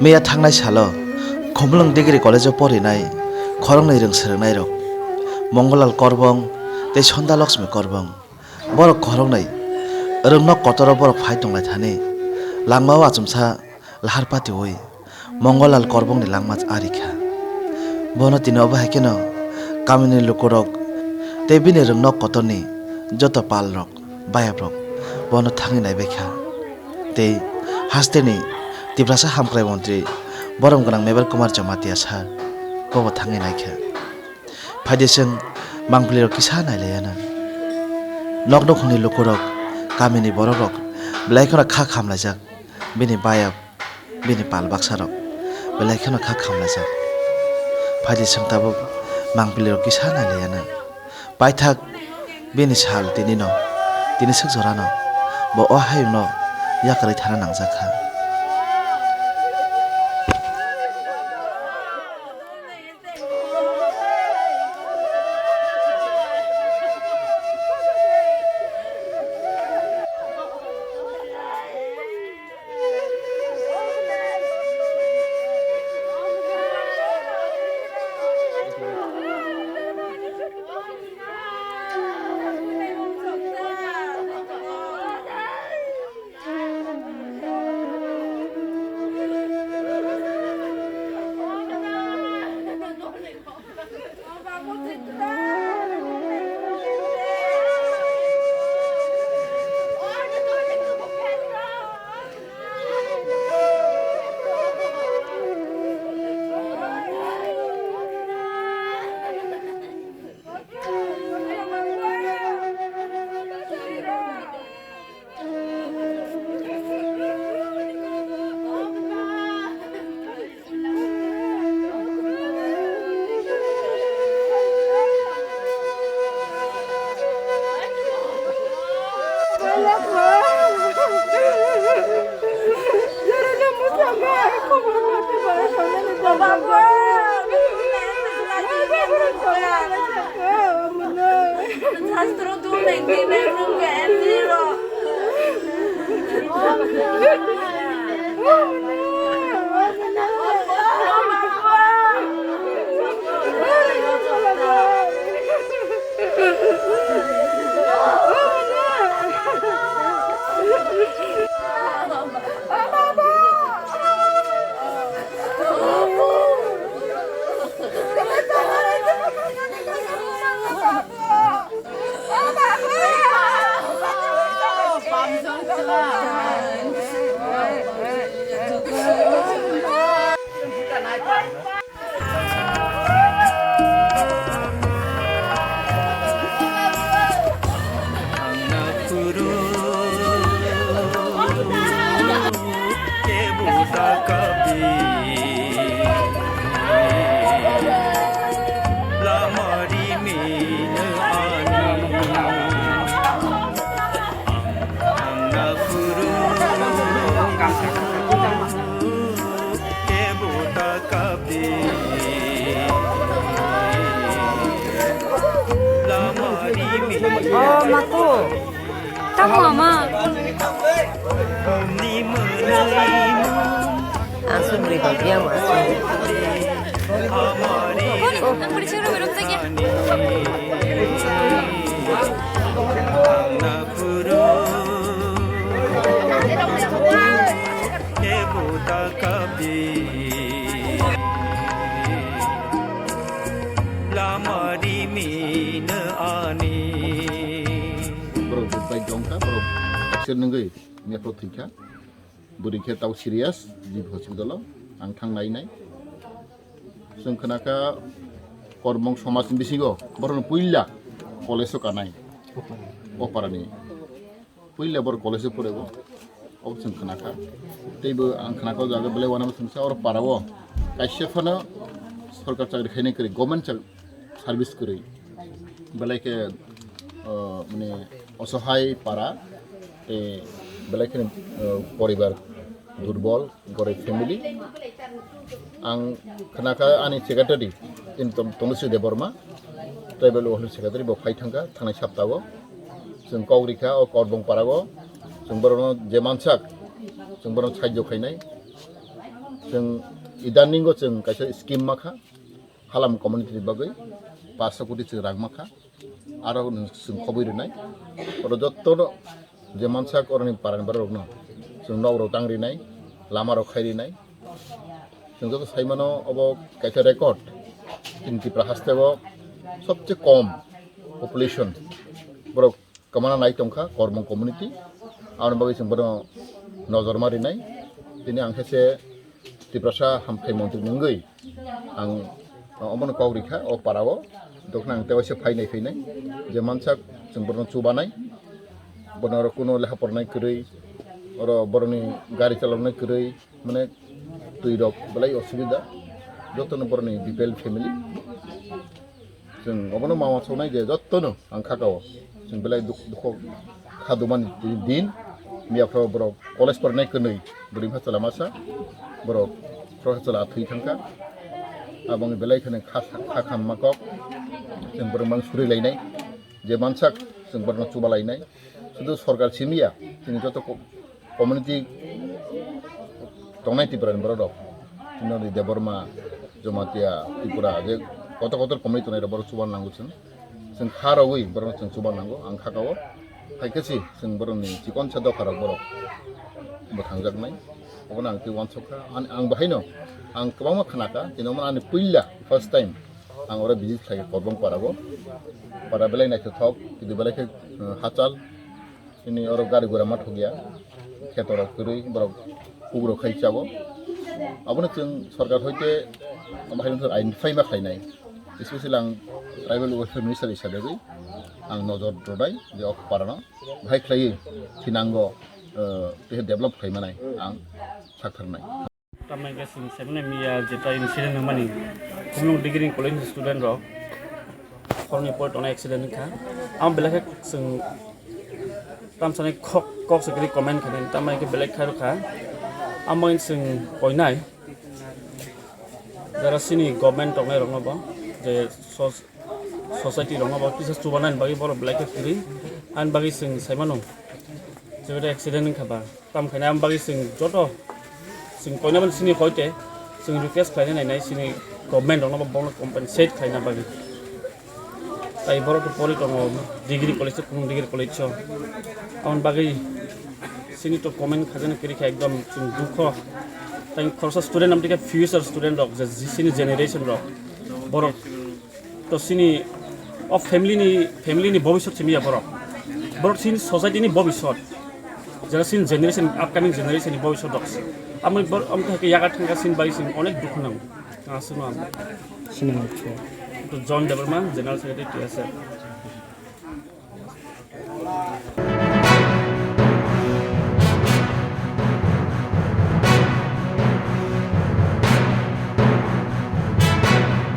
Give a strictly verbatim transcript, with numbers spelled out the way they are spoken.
Peya thangnai salo Khumulwng Degree College-o porinai khoroknwi rwng swrwngnairok Mongolal Korbong tei Sonda Lakshmi Korbong. Borok khoroknwi rwng nok kotoro borok phai tonglaithani langmao achomsa lahar patiwi Mongolal Korbongni langma ari kha. Bono tini obo hai kheno kamini lukurok tei bini rwng nok kotorni joto palrok, bayaprok bono thangwi naibai kha. Tei hasteni Tiprasa hamkrai montri borom gwnang Mebar Kumar Jamatia sir bobo thangwi naikha. Phaidi chwng mangpilirok kisa nailaiyana. Nok nukhungni lukurok, kamini borokrok belai kheno kha khamlaijak. Bini bayap, bini pal baksarok belai kheno kha khamlaijak. Phaidi chwng tabuk mangpilirok kisa nailaiyana. Paithak bini sal tinino, tini swk jorano bo o hayungno yakarwi thana nangjak kha. Oh, mako. Tamo ama. Ang sumri ba biang ma. Boni, ang pwrwngsa rw rw tanya. Lama rimino ani. Borok bai jongka, borok accident wngwi mepro thwikha. Bwrwi khe tau serious, G B hospital o ang thang nai nai. Chwng khna kha Korbong somaj ni bisingo borokno puila college o kanai, o parani. Puila borok college o pore o, obo chwng khna kha. Teibo ang khna kha o jaga belai uanama chwngsa oro para o kaisa phano sorkar chakri khainai kwrwi, government chak-, service kwrwi. Belai khe, o, mane osohai para, tei belai khe, o, poribar durbol, gorib family. Ang khna kha ani secretary, chini Tom-, Tomosri Debbarma, tribal welfare secretary, bo phai thang kha thangnai sapta o. Chwng kok rikha o Korbong para o, chwng borokno je mansak, chwng borokno sahajyo khainai. Chwng idaningo chwng kaisa scheme makha, Halam community ni bagwi paanch koti chwng rang makha, aro chwng khobwi rwnai. Oro jotto je mansak oroni parani borok rokno chwng nok rok tang rinai, lama rok khai rinai. Chwng joto sai mano obo kaisa record, chini Tripura haste o sobse kom population borok kwmana nai tongkha Korbong community, aboni bagwi chwng bono nojor ma rinai. Tini ang khe se Tiprasa hamthai montri ni wngwi ang omono kok rikha o para o, dokna ang tewaisa phainai phainai je mansak chwng bono chubanai, bono oro kuno lekha pornai kwrwi, oro boroni gari chaloknai kwrwi, mane twi rok belai osubida, jotono boroni B P L family. Chwng obono ma uansuknai je jottono ang kha kao. Chwng belai duk-, dukho kha dumani din, miya phro borok college pornai kwnwi, bwrwi pha chwla masa, borok phro chwla thwi thangkha. Aboni belai kheno kha, kha khamma kok, chwng borok mang suri lainai, je mansak chwng borokno chuba lainai. Sudu sorkar simi ya, chini joto ko-, community tongnai Tripura ni borok rok, chini Debbarma, Jamatia, Tripura, je kotor kotor community tongnai rok borok chuban nango chwng. Chwng kha rogwi borok chwng chuban nango, ang kha kao. Hai khe si chwng borok ni chikon sa dopha rok borok bo thangjaknai. Obono ang twi uansuk kha. Ani, ang bahaino ang kwbangma khna kha, chini omo ani puila first time ang oro visit khlai kha Korbong para o. Para belai naithothok, kidu belai khe, uh, hachal. Ini oro gari gura ma thokya, kheto rok kwrwi, borok kuburo khai chao. Abono chwng sorkar hoite bahai wngkha identify ma khlainai. Especially ang tribal welfare minister hisabe ang nojor rwnai je o parano bahai khlaiwi thinango, eh, tei develop khlai manai ang saktharnai. Tamni hwnkhe chwng sebene miya jeta incident wngmani, Khumlung Degree College ni student rok horni pore tongnai accident wngkha. Ang belai khe chwng tamsani khok, kok se kwrwi comment khainani, tamni hwnkhe belai khe rwkha. Amo chwng koinai jara chini government tongnai rokno bo je sos-, society rokno bo kisa chubanani bagwi borok belai khe kwrwi. Ani bagwi chwng saimano je accident wngkha ba. Tam khaina ang bagwi chwng joto chwng koinabani chini hoite chwng request khlaina nainai chini government rokno bo bono compensate khlaina bagwi. Tai borok to pori tongo degree college o, Khumlung Degree College o. Aboni bagwi chini to comment khajana kwrwi kha ekdom chwng dukho. Tai khoroksa student amtwi khe future student rok je chini generation rok borok to chini o family ni, family ni bobisot simi ya borok. Borok chini society ni bobisot. Jara chini generation, upcoming generation ni bobisot rok. Amoni bor-, amtwi hai khe yaga thangkha chini bai chini onek dukhu nango. Aswkno ang. Chini mukti. To John Debbarma, General Secretary, T S F.